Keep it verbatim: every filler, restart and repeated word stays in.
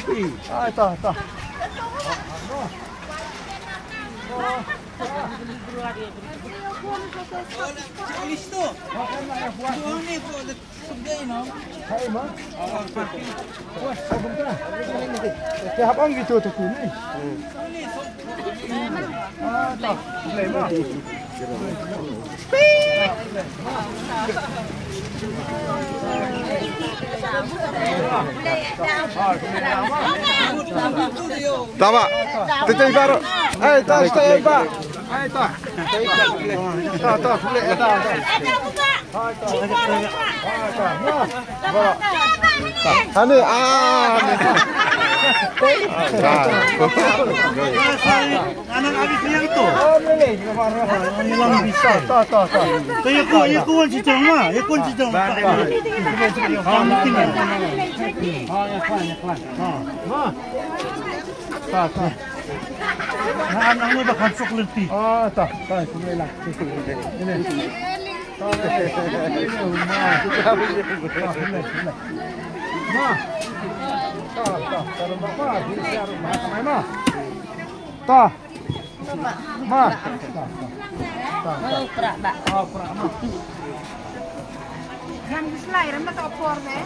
Ai, ta, ta. Hai, ma. Te hap ong gitu tu ni. Ah, ta. Boleh, ma. Tama. Tete ibaru. Ai, ta, ta, iba. Ai, ta. Ta, ta, boleh, ta, ta. Ai, ta. Ai, ta. Nah. Ani, ah. Ani. Anak abis yang tu. Ini lang bisa. Ta, ta, ta. Tu ya ku, ya ku wan cicang ma, ya ku wan cicang ma. Ah, ya kan, ya kan. Ah. Ma. Ta, ta. Na anak ni bakal sok lenti. Ah, ta, ta, sini lah. Ini. Ta, ta. Ma. Ta, ta, ta, ma. Ini siar ma, ma. Ta. Ma. Ta, ta. Ta, ta. Oh, prak, Bak. Oh, prak, ma. Ram slide, ram na ta por de.